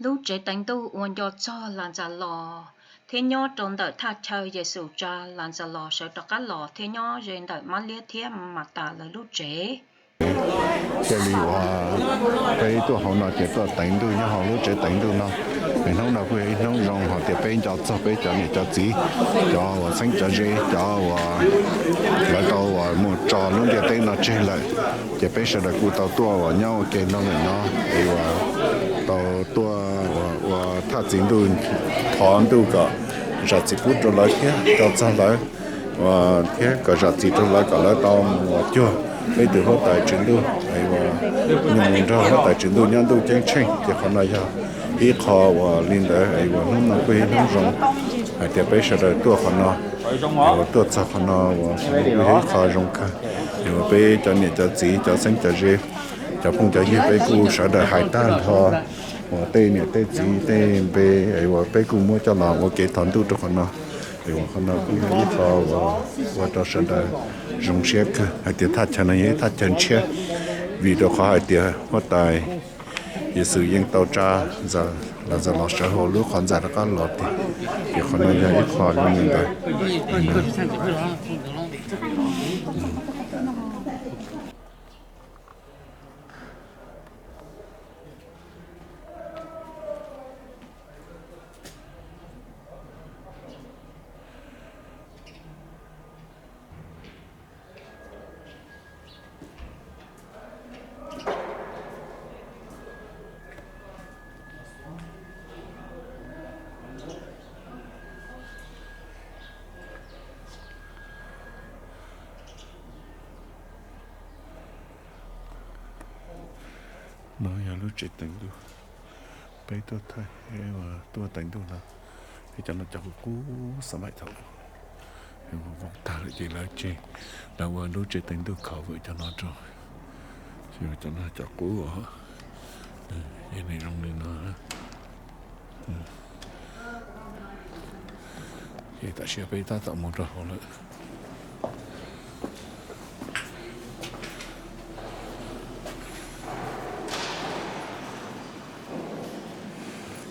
Lub tsev teev Ntuj ua nco txog Laxalos thiab nyob rau ntawm thaj chaw Yexus tsa Laxalos sawv rov qab los thiab nyob ze ntawm Mab Liab thiab Mas Tas lawv lub tsev. Thiaj li uas peb tuaj hauv no ces tuaj teev Ntuj nyob hauv lub tsev teev Ntuj no. Es hnub no kuj yog ib hnub zoo hais tias peb nco txog peb cov niam cov txiv, cov uas txheeb cov ze, cov uas lawv tau uas mus tso lub ntiaj teb no tseg lawm, ces peb sawv daws kuj tau tuaj uas nyob ua ke no lawm no, es uas tau tuaj ua thaj txiv Ntuj, thov Ntuj kom zam txim pub rau lawv thiab nco txog lawv, thiab kom zam txim rau lawv kom lawv tau mus uas cuag peb tus huab tais Tswv Ntuj, es uas nws mus nrog huab tais Tswv Ntuj nyob ntuj ceeb tsheej. Ces qhov no yog ib qho uas li ntawd es uas hnub no kuj yog ib hnub zoo hais tias peb sawv daws tuaj qhov no, es uas tuaj txog qhov no uas kuj yog ib qho zoo kawg. Es uas peb cov niam cov txiv, cov txheeb cov ze, cov phooj cov ywg, peb kuj sawv daws hais tag nrho uas tej niam tej txiv tej npe es uas peb kuj muab coj los ua kev thov Ntuj rau qhov no. Es uas qhov no kuj yog ib qho uas ua rau sawv daws zoo siab kawg hais tias thaj chaw no yog ib thaj chaw ntshiab, vim rau qhov hais tias huab tais Yexus yeej tau tsa Laxalos sawv hauv lub qhov ntxa rov qab los tiag. Ces qhov no yog ib qho zoo li ntawd. No yog lub tsev teev Ntuj peb tuaj thaij, tuaj teev Ntuj no. Ces cov no cov qub qub xav maim thaum vau tag lawm ces lawv tseg, lawv ua lub tsev teev Ntuj khav vwm cov no rau. Cov no cov qub os. Ces nws zoo li no. Ces tam sim peb tab tom mus rau hauv lawm.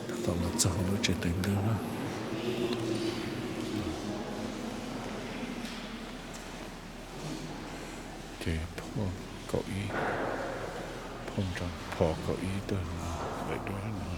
Tab tom los txog lub tsev teev Ntuj na. Ces phom kaum ib, phom nrog phom kaum ib tuaj daim duab no.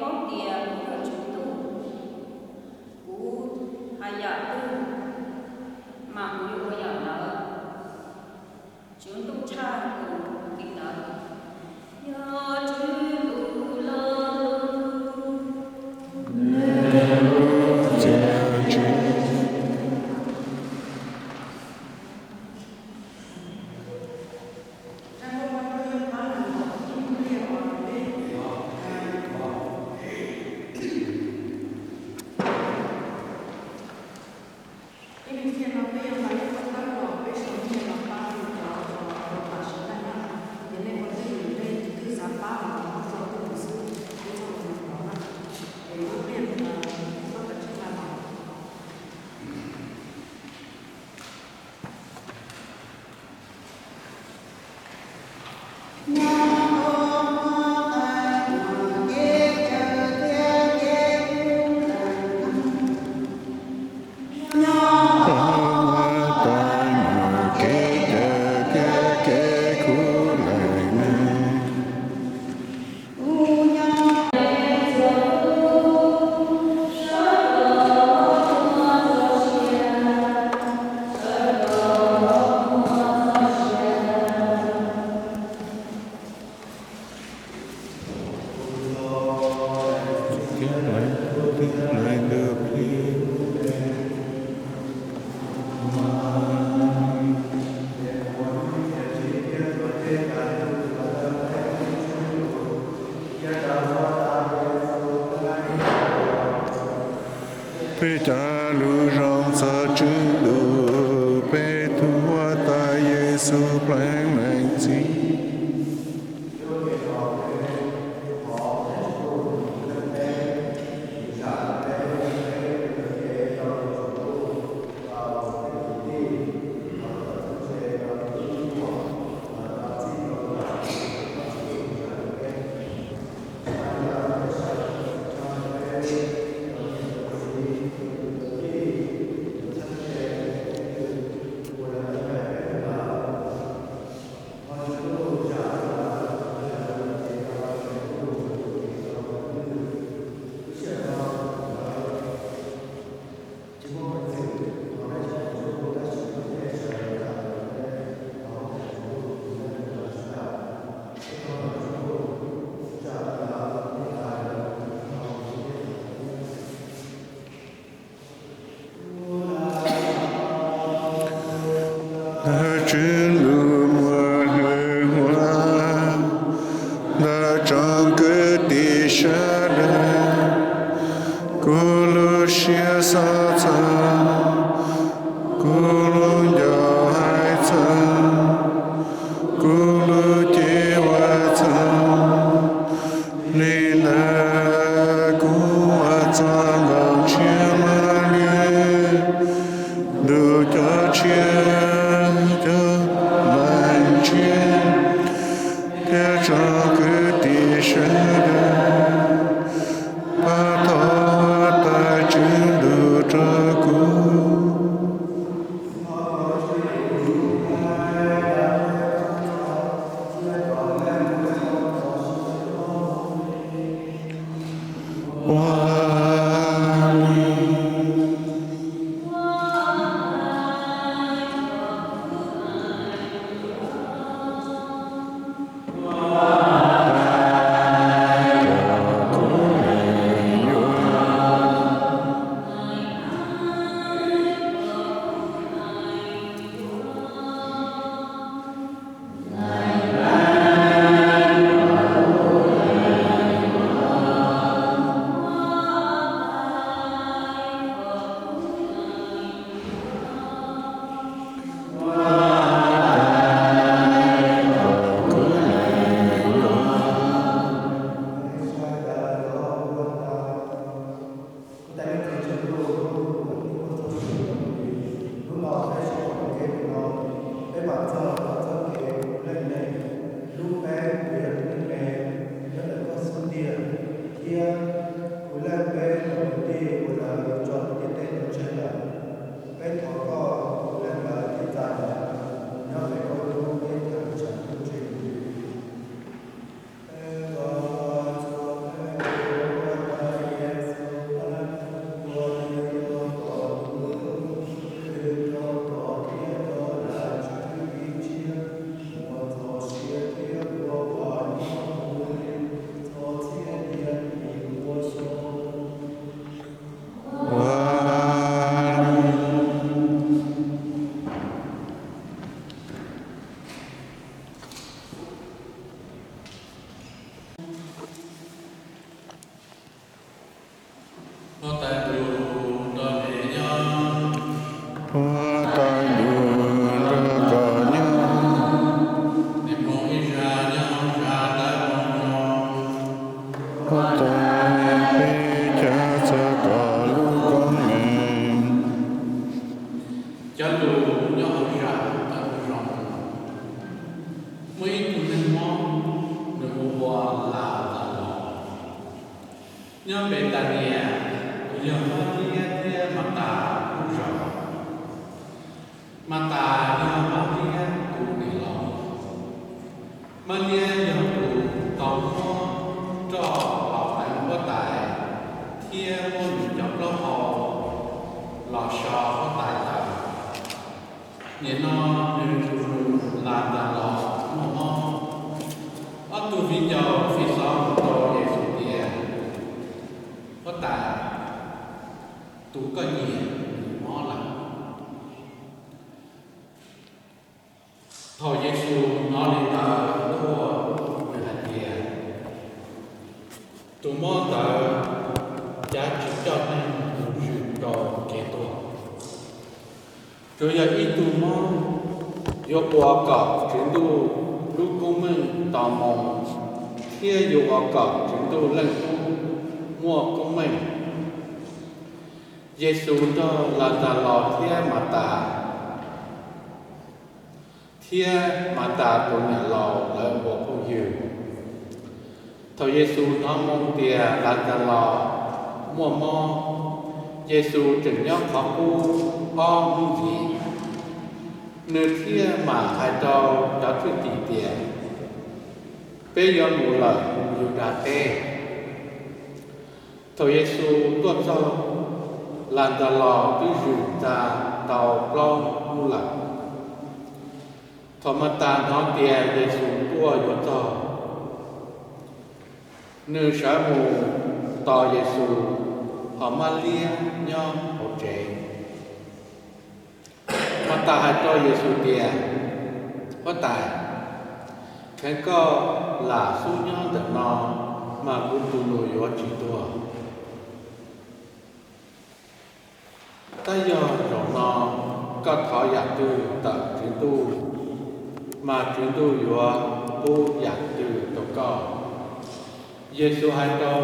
paub tias kuv yog Tswv Ntuj, kuv hais yam twg mas kuv yuav ua yam ntawd. Tswv Ntuj tshaj tus li ntawd, yog Tswv Ntuj lo lus. Peb cav lus zoo txog Tswv Ntuj, peb tus Huab Tais Yexus Pleev Meej Txiv. Ntawm Tswv Ntuj muaj hwj huam, ntawm tsoom kwv tij sawv daws, kuv lub siab xav txog, kuv lub ncauj hais txog, kuv lub cev ua txog. Li ntawd kuv ua txoj nkauj ntshiab maj li, ntuj cov tshiab, cov leej tshiab, thiab tsoom kwv tij sawv daws, pab thov Huab Tais Tswv Ntuj rau kuv. Ua li. Nyob Npetanias, uas yog Mab Liab thiab Mas Tas lub zos. Mas Tas yog Mab Liab tus niam laus. Mab Liab yog tus tau muab roj los pleev huab tais thiab muab nws cov plaub hau los so huab tais ntawd. Nim no nws tus nus Laxalus muaj mob. Ob tug viv ncaus Fixov mus rau Yexus tias, Huab tais, tus koj nyiam nws mob lawm. Thaum Yexus hnov li ntawd tuaj, nws hais tias, Tus mob ntawd cav tsis coj neeg mus zwm rau kev tuag. Tsuas yog ib tug mob, yuav ua kom Tswv Ntuj lub koob meej tau moo, thiab yuav ua kom Tswv Ntuj Leej Tub muaj koob meej. Yexus nrog Laxalus thiab Mas Tas thiab Mas Tas tus niam laus lawv ua phooj ywg. Thaum Yexus hnov moo tias Laxalus muaj mob, Yexus tseem nyob qhov qub ob hnub ntxiv, nws thiaj mam hais rau cov thwj tim tias, Peb yuav mus lawm Yudas teb. Thaum Yexus tuaj txog, Laxalus twb zwm tsa tau plaub hnub lawm. Thaum Mas Tas hnov tias Yexus tuaj yuav txog, nws sawv mus tos Yexus, hos Mab Liab nyob hauv tsev. Mas Tas hais rau Yexus tias, Huab tais, kheev koj lam xub nyob ntawm no, mas kuv tus nus yuav tsis tuag. Tab yog zaum no koj thov yam twg tawm Tswv Ntuj, mas Tswv Ntuj yuav pub yam twg rau koj. Yexus hais rau,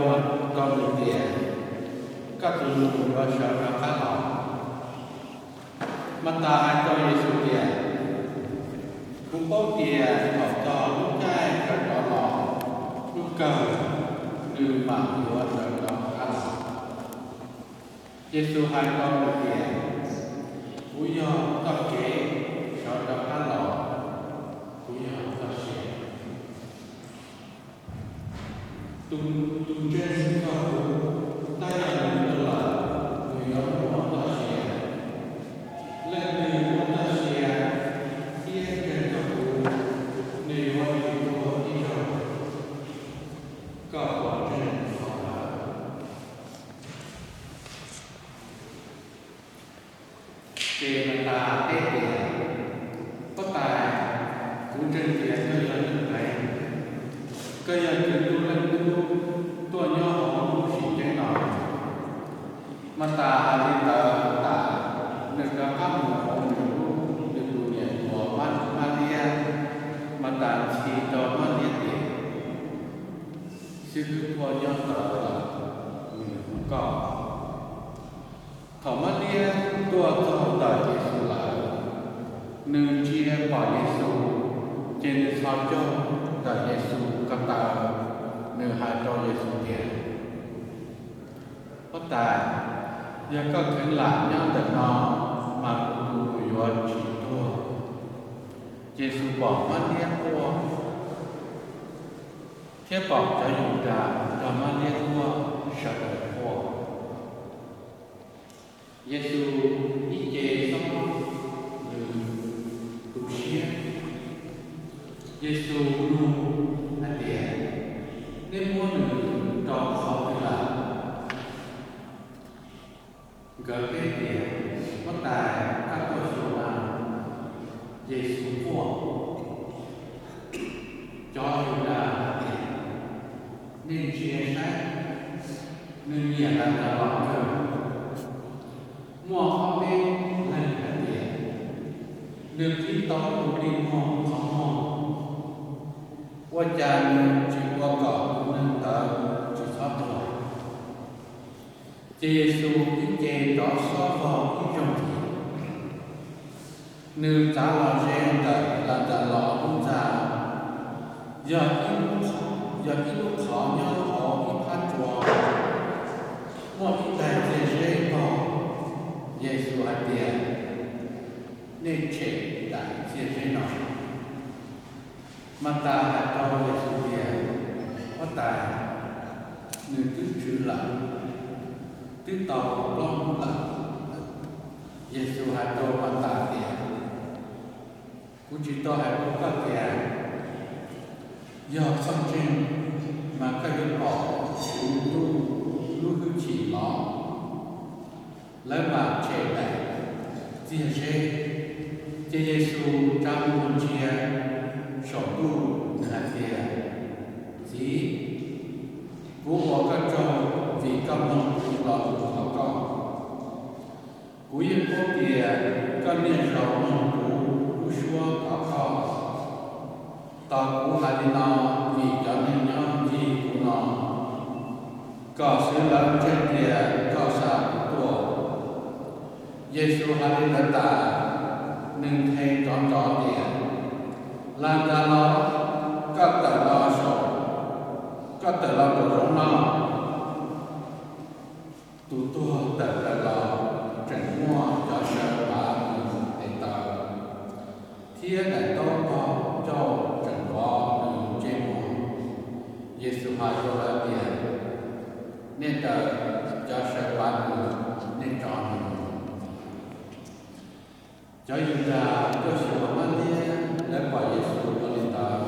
rau nws tias, Koj tus nus yuav sawv rov qab los. Mas Tas hais rau Yexus tias, Kuv paub tias thaum txog lub caij sawv rov los, lub kawg nws mam yuav sawv rov qab los. Yexus hais rau nws tias, Kuv yog txoj kev sawv rov qab los, kuv yog txoj sia. Tus ntseeg nrog kuv, tab yog nws tuag lawm, nws yuav muaj txoj sia. Leej twg muaj txoj sia thiab ntseeg nrog kuv, nws yuav tsis tuag ib zaug. Koj puas ntseeg qhov ntawd? Ces Mas Tas teb tias, Huab tais, kuv ntseeg tias koj yog neeg phem, koj yog Tswv Ntuj Leej Tub tuaj nyob hauv lub sim ceeb no. Mas Tas hais li ntawd tas, nws rov qab mus hauv nws lub, nws tus niam hluas Mab Liab. Mas Tas ntxhi rau Mab Liab tias, Xib hwb tuaj nyob ntawd lawm, nws hu koj. Thaum Mab Liab tuaj txog ntawm Yexus lawm, nws ntsia pom Yexus, ces nws txhos caug ntawm Yexus ko taw, nws hais rau Yexus tias, Huab tais, yog koj kheev lam nyob ntawm no, mas kuv tus nus yuav tsis tuag. Yexus pom Mab Liab quaj, thiab pom cov Yudas nrog Mab Liab quaj sawv daws quaj. Yexus ib ce xob nws tu siab. Yexus nug hais tias, Nej muab nws rau qhov twg lawm? Nkawd teb tias, Huab tais, koj tuaj xyuas na. Yexus quaj. Cov Yudas hais tias, Nej ntsia saib, nws nyiam Laxalus kawg. Muaj ob peb leeg hais tias, Nws qhib tau tus dig muag qhov muag, ua cas nws tsis ua kom tus neeg ntawd tsis txhob tuag? Ces Yexus ib ce rov xob vog ib zaug ntxiv. Nws txav los ze ntawm Laxalus lub ntxa, yog ib lub qhov nyob hauv ib phab tsua. Muaj ib daim txiag zeb nkaug. Yexus hais tias, Nej tshem daim txiag zeb no. Matas hais rau Yexus tias, Huab tais, nws twb tswv lawm, twb tau plaub hnub lawm. Yexus hais rau Matas tias, Kuv tsis tau hais rau koj tias, yog koj ntseeg mas koj yuav pom kuv lub hwj chim los? Lawv mam tshem daim txiag zeb. Ces Yexus tsa mus ntsia saum ntuj, nws hais tias, Txiv, kuv ua koj tsaug vim koj mloog kuv lo lus thov koj. Kuv yeej paub tias koj niaj zaus mloog kuv lub suab thov koj. Tos kuv hais li no vim cov neeg nyob ncig kuv no, kom xwv lawv ntseeg tias koj xa kuv tuaj. Yexus hais li ntawd tas, nws nthe nrov nrov tias, Lasnkas los, koj tawm los saum, koj tawm los nraum zoov no. Tus tuag tawm plaws los, tseem muaj cov saw pav nws tes taw, thiab daim ntaub nkaug ncauj tseem vov nws ntsej muag. Yexus hais rau lawv tias, Nej daws cov saw pav nws, nej tso nws mus. Cov Yudais tuaj xyuas mab liab, lawv pom Yexus ua li ntawd,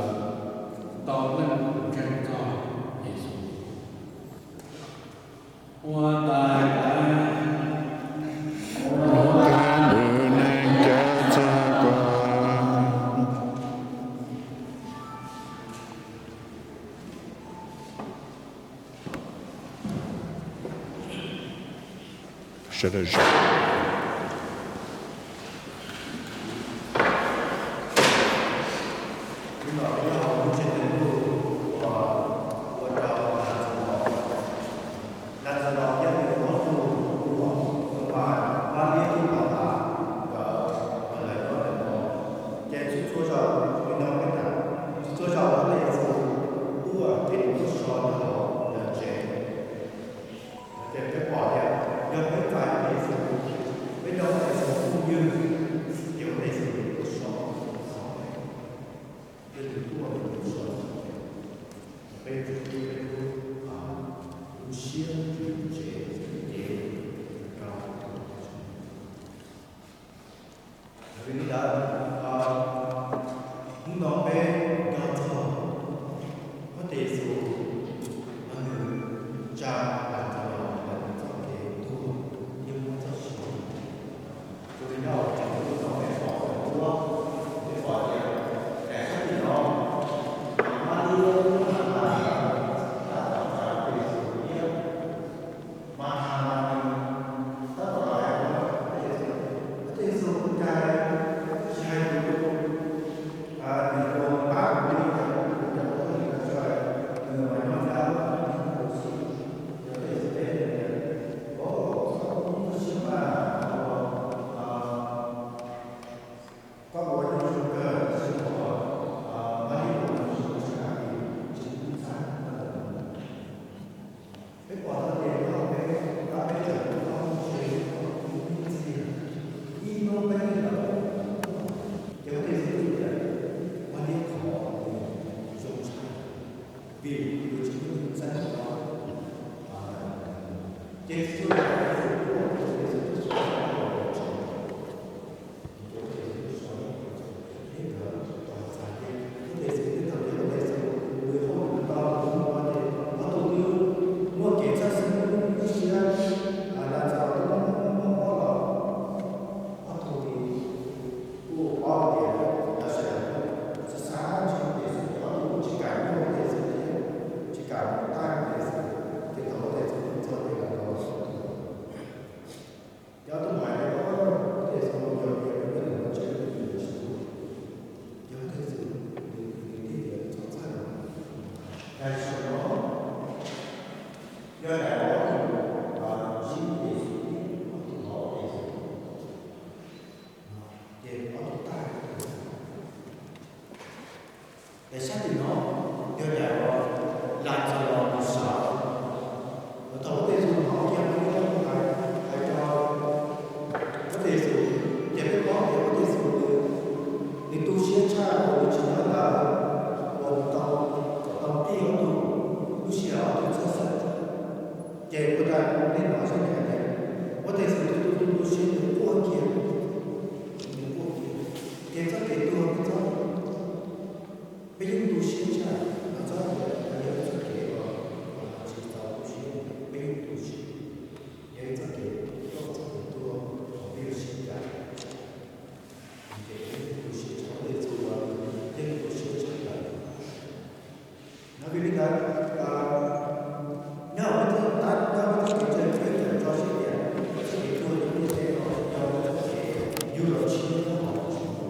tau leej ntseeg txog Yexus. Huab tais, ua ntawm nws neeg cov txog koj. Sawv daws zaum. Ces txhua zaus, txhua zaus Yexus tuaj ces nws tuaj so nws hauv lawv tsev. Ces peb pom tias yog peb txais Yexus, peb nco Yexus phooj ywg, ces Yexus tuaj so, yog nws tuaj nws so, peb txhua tus peb lub siab tsev cev rau. Vim li ntawd, hnub no peb nco txog Huab tais Yexus, nws tsa Lasnkas los ntawm txoj kev tuag thiab muab txoj sia. Tus nyob hauv tsev hnub no peb pom, peb pom tias daim sab tim no, Mab Liab thiab Matas nkawd tab tom tsa Yexus thiab. Matas mas nws tab tom los hais rau Huab tais Yexus, Huab tais Yexus, kuv cas tsis hais kuv, niam hluas pab kuv li cas, kuv cas tau tus ntawd tso, nws mas nyob ntawm kuv xwb. Ces Huab tais Yexus teb tias, Koj txhob kub koj siab mas, koj ua zoo kawg, tab sis Mab Liab ua nws zoo tshaj vim tsis kub ntxhab koj ntawd. Peb pom tau tias nyob hauv peb, peb tseem muaj txoj hauj lwm, ib hnub peb yeej tau, ces Huab tais Yexus tias, Mab Liab thov nws zoo tshaj, vim nws tsis muaj tus ntxhab no. Ces Yexus, Yexus tuaj, Yexus tuaj txog Huab tais Yexus tsev. Ob tug twb muaj kev txhawj xeeb ib siab, Lasnkas twb mob mob los, ob tug kuj paub tias lawv sawv daws xav xav ntseeg Yexus, ces ob tug kuj tsis kam nyob Yexus thiab, tsis kam mus thaj Yexus, ces thaum Yexus tuaj txog ces Lasnkas sawv tuaj. Ces ob tug hais tias, Yexus, yog tias koj yog tus uas ntseeg, koj yuav tsis tuag. Ces Yexus, nws thiaj tias, Txhob txhawj los. Daim sab no yog daim uas ob tug ntsib Yexus, ob tug hauv Yexus, ces ob tug tag. Daim sab tim no yog daim uas Lasnkas los mus sawv, thaum Yexus hnov kiag Kuv hnov zaj no hais tias muaj teej txhua tus tu tu siab nws quaj kiag, nws quaj kiag, ces txoj kev tuag peb txhob, peb yeej tu siab tshaj, txhob tias yog ib txoj kev uas tsis txaus tu siab, peb yeej tu siab, yog ib txoj kev, txoj kev tuag uas peb yuav sib cav, ces peb yeej tu siab tshaj, tej txhua yeej tu siab tshaj plaws. No vim li ntawd, nyob hauv peb txoj, nyob hauv peb txoj kev ntseeg peb tseem tso siab tias txoj kev tuag nyob ntiaj teb no yog txoj kev yug los tshiab nyob hauv Vajtswv.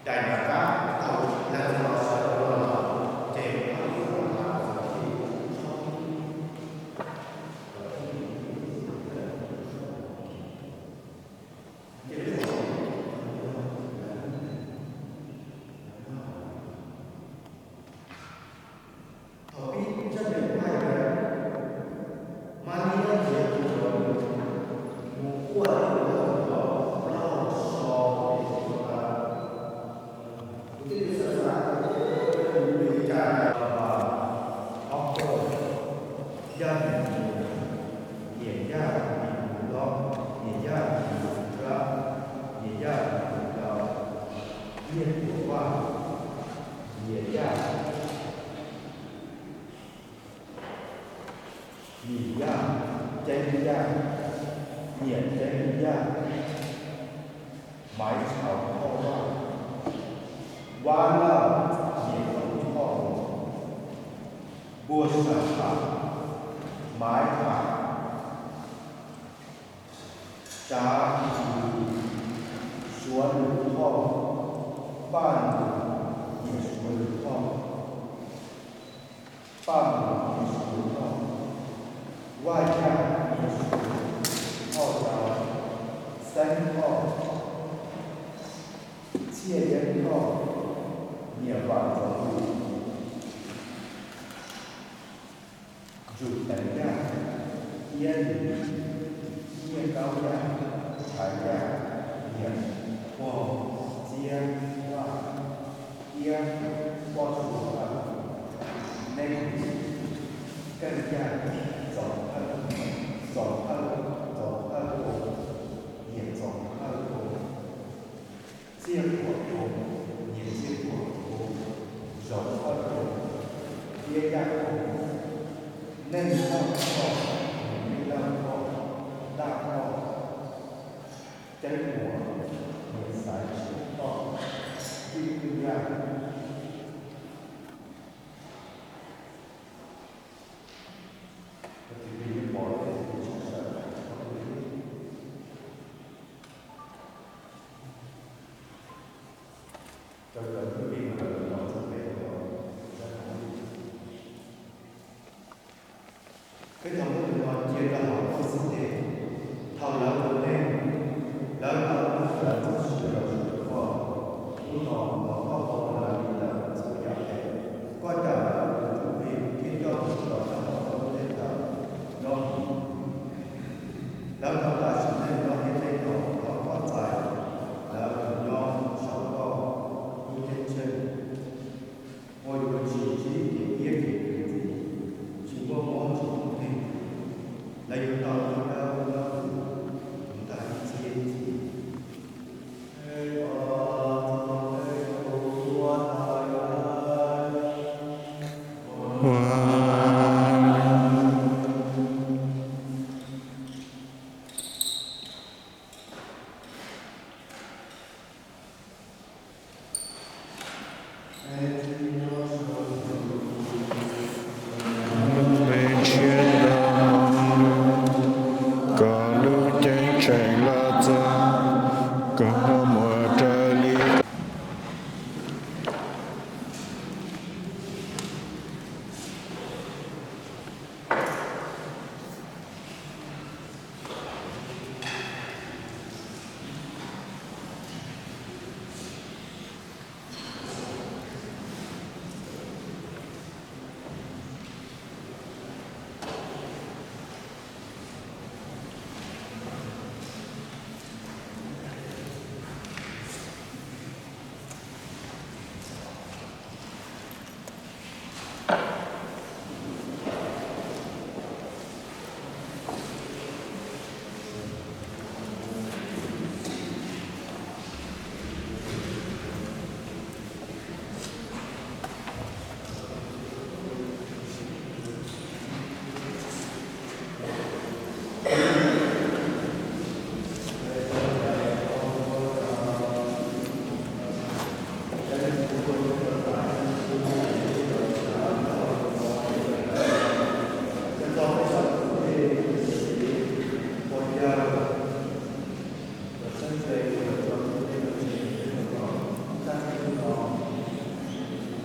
Daim nram qab thaum Laxarus sawv los no, ces Paj Lug Npauj Hlav txawm thiaj Thaum pib zaj me hais tias Malis nrhiav tus uas nws mus quaj ib tus hluas nraug plaub hau so es ua tas. Kuv thiaj li xav xav tias li cas hais los mas ob koj, yaj vim tus, niam yaj vim tus dob, niam yaj vim tus nrab, niam yaj vim tus dau, niam tuam vaj, niam yaj, niam yaj, ceeb yaj, niam ceeb yaj, Maiv Tshauv Thoj Vaj, Vab Laj, niam Tub Thoj, Npua Sam Tham, Maiv Tham, Tsav Tsis Lis, Suav Lwm Thoj, Paj Nus, niam Suav Lwm Thoj, Paj Nus, niam Suav Lwm Thoj, Vaj Yaj, niam Suav Lwm Thoj Yau, Xeeb Thoj, Txhiaj Yeeb Thoj, niam Vam Ntxoov Lwm, Ntsum Teev Yaj, Iab Lis, Nyiaj Kaub Yaj, Tshaiv Yaj, niam Pog Txiab Vaj, Iab Poj Txhua Vaj, Neeb Lis, Keej Yaj, Txoov Thawj, Txoov Thawj, Txoov Thawj Ua, niam Txoov Thawj Ua, Txiaj Puam Ua, niam Txiaj Puam Ua, Zoov Thawj Ua, Tiab Yaj Ua, Neej Lauj Thoj, niam Neej Lauj Thoj, Daj Thoj, Ceeb Muas, niam Xaiv Tshiab Thoj, Vij Kwj Yaj. Peb tau muab tus no cia rau hauv koj xib teg. Thaum lawv ua neej, lawv tau muab lawv txoj sia los zuj zus rau koj. Hnub no thov koj pab lawv li ntawd txhua yam phem. Koj cawm lawv tus ntsuj plig thiab coj lawv los nyob hauv koj lub teb chaws nyob. Lawv tau tas sim neej nyob ntiaj teb no, thov koj txais lawv mus nyob saum koj lub ceeb tsheej uas yuav tsis ntsib kev iab kev kuv ntxiv, tsis muaj mob tsis muaj nkeeg. Lawv yuav tau nyob dawb nyob huv mus tag ib txhiab ib txhis. Peb tshiab ntau, koj lub ceeb tsheej los txog, koj muaj raws li koj.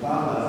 Ob tawm